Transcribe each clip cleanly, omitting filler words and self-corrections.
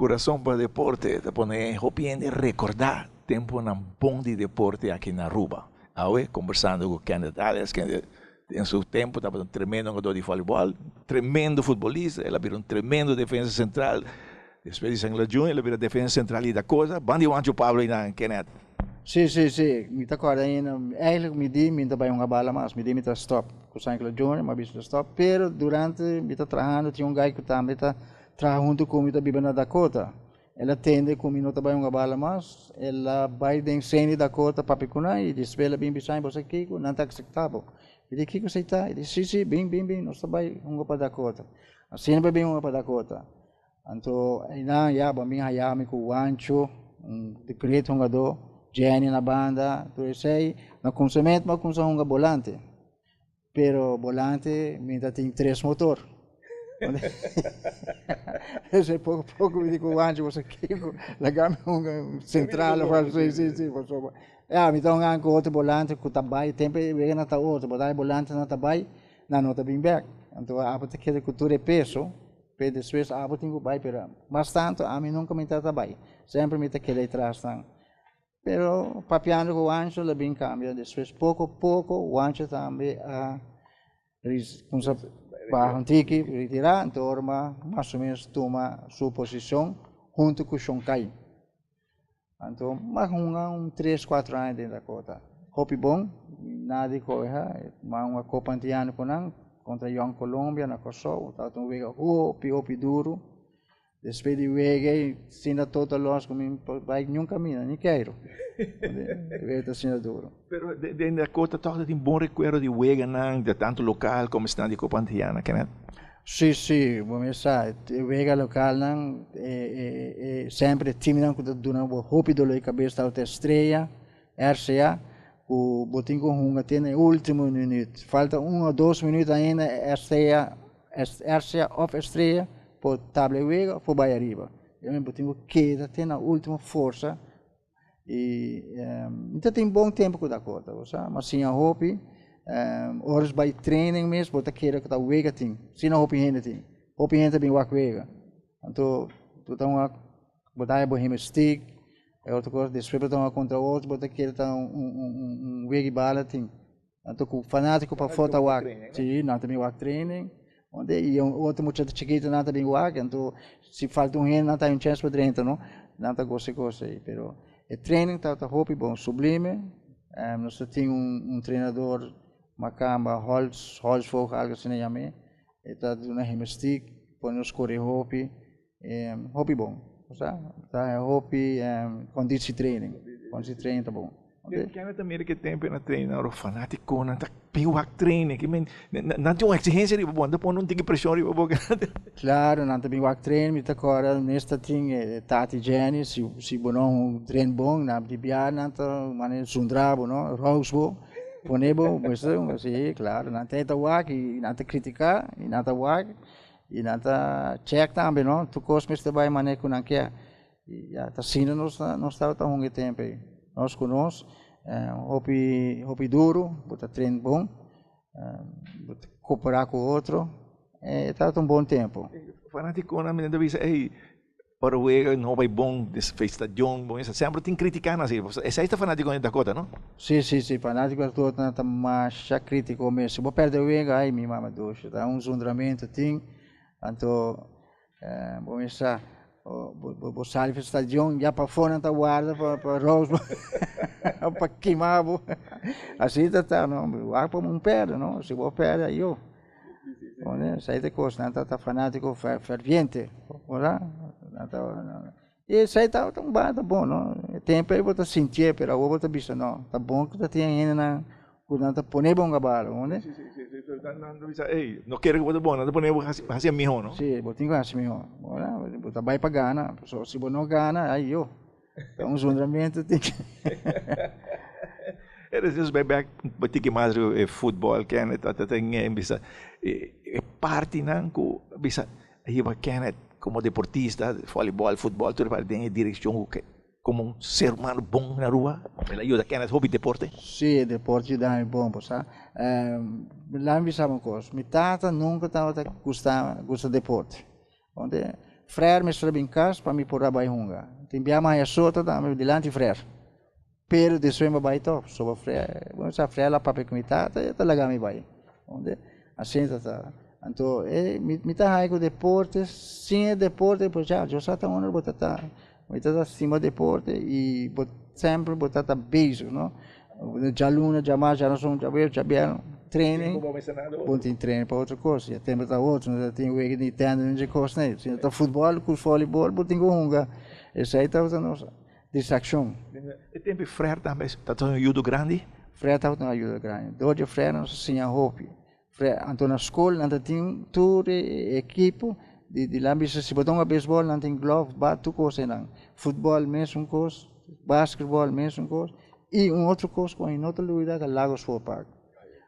Kurason pa Deporte ta pone hopi hende rekordá tempunan bon di deporte aki na Aruba. Awe kombersando ku Kenneth Arias, kende den su tempu tabata un tremendo hungadó di vòlibòl, tremendo futbolista, el a bira un tremendo defensa sentral. Despues di Sangla Junior el a bira defensa sentral di Dakota. Ban di Juancho Pablo einan, Kenneth. Sí, sí, sí. Mi ta kòrda ainda. Eigenlijk mi di mi no ta bai hunga bala mas. Mi di mi ta stòp ku Sangla Junior, mi a bisa stòp. Pero durante mi ta trahando tin un guy ku tambe ta Traha huntu ku mi ta biba na Dakota. El a tende ku mi no ta bai hunga bala mas. El a bai den seni Dakota papia ku nan i despues el a bin bisa mi, Bo sa kiko? Nan ta akseptá bo. Mi di, Kiko esei ta? E di, Si, si, bin, bin, bin, nos ta bai hunga pa Dakota. Asina bo a bin hunga pa Dakota. Anto einan ya bo a bin haya mi ku Wancho, un great hungadó, Jenny na banda, tur esei. Na kuminsamentu mi a kuminsá hunga bolante. Pero bolante mi ta tin tres motor. Ese poco poco mi di cu Juancho boso kiko laga mi hunga central of algo si si si pasobra ya mi ta hunga cu otro bolante cu ta bay tempo e wega nan ta otro bo ta e bolante nan ta bay nan no ta bin bek anto abo ta keda cu tur e peso pero despues abo tin cu bay pero mas tanto ami nunca mi ta ta bay semper mi ta keda atras nan. Pero papiando cu Juancho lo bin cambia despues poco poco Juancho tambe a cuminsa baha un tiki retira anto ora mas o menos tuma su posicion hunto cu Shonkai anto mas hunga un tres cuatro aña den Dakota hopi bon nada di coha mas hunga copa antiano cu nan contra Jong Colombia na Corsou tabata un wega hopi hopi duro. Despues di wega ei sinta toto los ku mi por bai niun kaminda, ni keiru. E wega ta asina duro. Pero den Dakota tòg ta tin bon rekuerdo di weganan, di tantu lokal komo esnan di Copa Antiana, Kenneth? Sí, sí, bo mes sa, e wega lokalnan e semper e timnan ku ta duna bo hopi dolor di kabes tabata Estrella, RCA, ku bo tin ku hunga te na e ultimo minüt. Falta un o dos minüt ainda RCA RCA of Estrella por tabla e wega of por bai ariba. E men bo tin ku keda te na ultimo forsa i mi ta tin bon tempu ku Dakota, bo sa. Mi a siña hopi, ora bai training mes bo ta kere ku ta wega tin, asina hopi hende tin. Hopi hende ta bin wak wega. Anto bo ta wak, bo ta haña bo himestik, e otro kos, despues bo ta wak kontra otro, bo ta kere ta un wega di bala tin. Anto ku fanátiko pafó ta wak, sí, nan ta bin wak training, onde i un otro muchacho chikito nan ta bin wak, anto si falta un hende nan ta hay un chèns pa drenta no, nan ta gosa e kos ei, pero e training tabata hopi bon, sublime, nos ta tin un trenador makamba Holz, Holzvogel algo asina yam'é, e ta duna gimnastiek, pone nos kore hopi, Hopi bon, sa, ta hopi conditie training, conditie training ta bon. Kende ta mira ke tempo nan traina ora fanaticonan ta bin wak training, ke men nan tin un exigencia riba bo, nan ta pone un tiki presion riba bo. Claro, nan ta bin wak train, mi ta corda mes ta tin Tati Jenny, si si bo no train bon, nan di bia nan ta mane zundra bo no, roos bo, pone bo, si claro, nan ta wak y nan ta critica y nan ta wak. I nan ta check tambe no, tur kos mester bai manera ku nan ke. I ya ta asina nos ta nos tabata hunga e tempu ei. Nos ku nos hopi hopi duru, bo ta train bon, bo ta koperá ku otro, e tabata un bon tempu. Fanatikonan mi ta bisa ey Ora wega no bai bon despues stadion bon esa semper tin critica nan si esai ta fanatico den Dakota no. Si si si fanatico Dakota nan ta masha critico mes si bo perde wega ay mi mama dushi ta un zundramento tin anto bo mes sa bo sali for stadion ya pafo nan ta warda pa pa roos bo pa kima bo asi ta ta no wak pa un perde no si bo perde ayo. Esei ta e kos, nan ta fanátiko ferviente, ora nan ta i esei ta un banda bon no, e tempu ei bo ta sintié pero awor bo ta bisa no, ta bon ku ta tin hendenan ku nan ta pone bo un gabalo, unda. Si, si, si, nan ta bisa ey, no kere ku bo ta bon, nan ta pone bo hasi e mihó no. Si, bo tin ku hasi mihó, ora bo ta bai pa gana, pasobra si bo no gana, ay yo. Ta un zundramentu tin. E despues bai bek un tiki mas riba e futbol Kenneth ta ta bisa e partinan ku bisa hiba Kenneth komo deportista volleyball futbol tur e parti den e direkshon ku komo un ser humano bon na Aruba el a yuda Kenneth hopi deporte. Si e deporte yuda mi bon bo sa laga mi bisa bo un kos mi tata nunka tabata gusta gusta deporte. Frère mester a bin kas pa mi por a bai hunga. Tin bia mi haya sota tambe dilanti frère. Pero despues mi a bai tòg, soba frère, bo sa frère la papia ku mi tata e ta laga mi bai. Onde? Asina ta ta. Anto e mi ta haya ku deporte, sin e deporte pues ya, Dios sa ta unda bo ta ta. Mi ta ta stima deporte i bo semper bo ta ta bezig, no? Djaluna, djamars, djarason, djaweps, djabièrnè, training. Bo tin training pa otro kos. Ya tempu ta otro, no ta tin wega di Nintendo ni dje kos nei. Si no ta futbòl ku vòlibòl bo tin ku hunga. Esei tabata nos distrakshon. E tempu Frère tambe tabata un ayudo grandi? Frère tabata un ayudo grandi. Dor di Frère nos a siña hopi. Frère, anto na skol nan ta tin tur e ekipo di di lan bisa si bo ta hunga beisbòl nan tin glòf, bat, tur kos einan. Futbòl mesun kos, basketbòl mesun kos i un otro kos ku no ta lubida ta Lago Sport Park.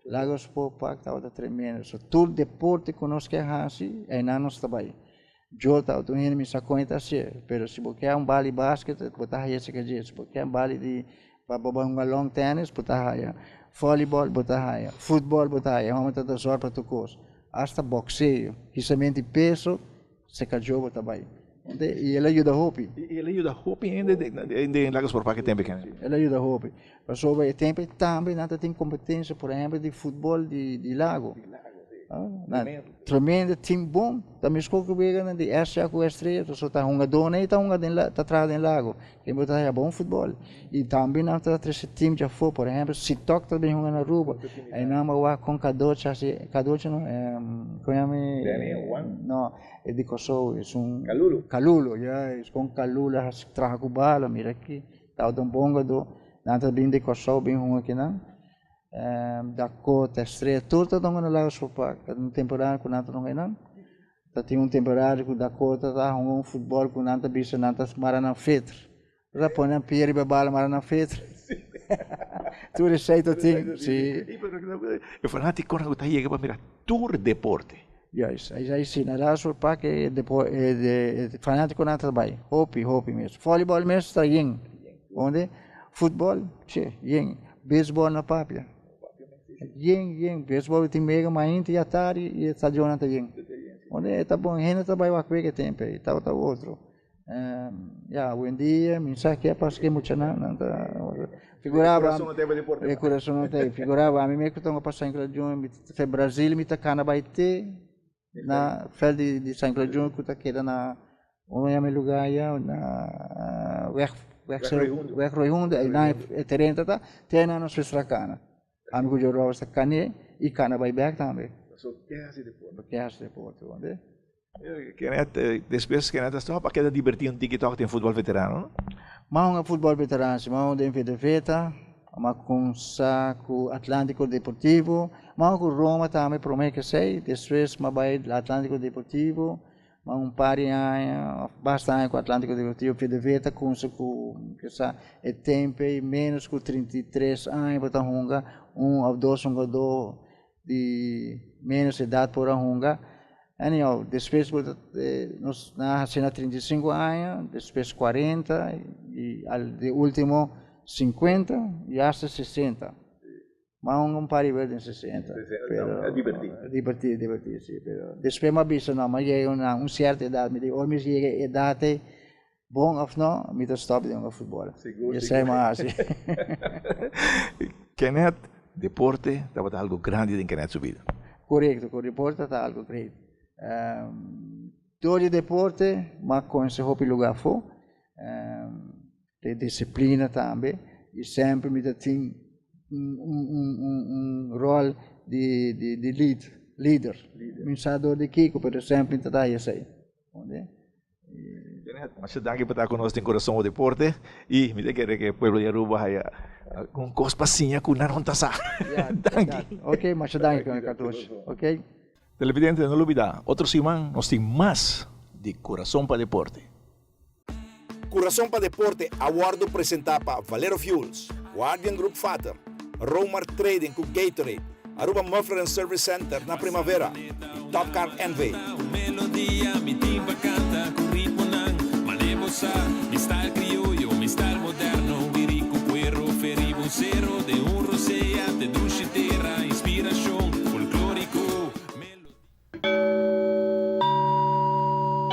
Lago Sport Park tabata tremendo. So tur deporte ku nos ke hasi einan nos ta bai. Yo tabata un hende mi sa kon e ta hasié, pero si bo ke un bal di basket bo ta haya esaki dje, si bo ke un bal di pa bo bai hunga long tennis bo ta haya, volleyball bo ta haya, futbol bo ta haya, e hòmber ta ta zòrg pa tur kos, asta bokseo, hisamento di peso, seka djo bo ta bai. I el a yuda hopi. I el a yuda hopi hende den Lago Sport Park e tempu ei. El a yuda hopi, pasobra e tempu ei tambe nan ta tin kompetensia por ehèmpel di futbol di Lago. Tremendo team bon. Ta mesco cu weganan di RCA cu Estrella, pasobra ta hungadornan ei ta hunga den ta traha den Lago. Ken bo ta haya bon futbol. Y tambe nan ta trece team di afo, por ehempel Sitok ta bin hunga na Aruba. Einan bo wak con Cadocha haci, Cadocha no, con yama e? Daniel, Juan? No, e di Corsou, esun. Calulo. Calulo, juist, con Calulo a haci traha cu bala, mira aki, tabata un bon hungador. Nan ta bin di Corsou bin hunga akinan. Dakota, Estrella, tur ta hunga na Lago Sport Park. Ta un temporada ku nan ta hunga einan. Ta tin un temporada ku Dakota ta hunga un futbòl ku nan ta bisa nan ta mara nan fetr. Ta pone nan pia riba e bala mara nan fetr. Tur esei ta tin, si. E fanátikonan ku ta yega pa mira tur deporte. Juist, esei si. Na Lago Sport Park e fanátikonan ta bai. Hopi, hopi mes. Vòlibòl mes ta yen. Onde? Futbòl, che, yen. Beisbòl na papia. Yen, yen. Beisbòl tin mega mainta i atardi i e stadionnan ta yen. Onde e ta bon, hende ta bai wak wega e tempu ei, tabata otro. Ya, awendia mi sa ke a pasa ku e muchanan, nan ta figuraba. E kurason no ta ei pa deporte. E kurason no ta ei. Figuraba ami mes ku ta pa San Claudio, mi ta fe Brazil mi ta kana bai te na veld di San Claudio ku ta keda na un yama e lugar aya na weg weg Roihunde einan e tereno ta ta te einan nos mester a kana ami ku Joe Roberts ta kane i kana bai bek tambe. Paso ke hasi deporte. Ke hasi deporte wende. Kenneth despues Kenneth a stop a keda diberti un tiki tok den futbol veterano no? M'a hunga futbol veterano si, m'a hunga den VDV. M'a kumsa ku Atlantico Deportivo, m'a hunga ku Roma tambe prome ke esei, despues m'a bai Atlantico Deportivo, m'a hunga un par di aña òf basta aña ku Atlantico Deportivo, VDV ta kumsa ku kisa e tempu ei menos ku 33 aña bo ta hunga un òf dos hungadó di menos edat por a hunga. Anyhow, despues bo ta nos nan a hasi na 35 aña, despues 40 y al de ultimo 50 y hasta 60. M'a hunga un par di bes den 60. Pero diverti. Diverti, diverti, si. Pero despues m'a bisa no, m'a yega na un cierto edad, mi di ora mi yega e edat ei, Bon of no, mi ta stop di hunga futbol. Sigur, I esei sigur. mi a hasi. Kenneth, deporte tabata algo grandi den Kenneth su bida. Korekto, ku deporte ta algo great. Dor di deporte mi a konse hopi luga afó, e disiplina tambe, i semper mi ta tin un ròl di lead, lider. Mi sa dor di kiko, pero semper mi ta ta esei. Masha danki pa ta ku nos den Kurason o Deporte i mi ta kere ku e pueblo di Aruba haya algun kos pa siña ku nan no ta sa. Danki. Ok, masha danki Cardoso. Ok. Televidente no lubida otro siman nos tin mas di Kurason pa Deporte. Kurason pa Deporte a wòrdu presentá pa Valero Fuels, Guardian Group Fatum, Romar Trading ku Gatorade, Aruba Muffler and Service Center na Primavera y Top Car NV.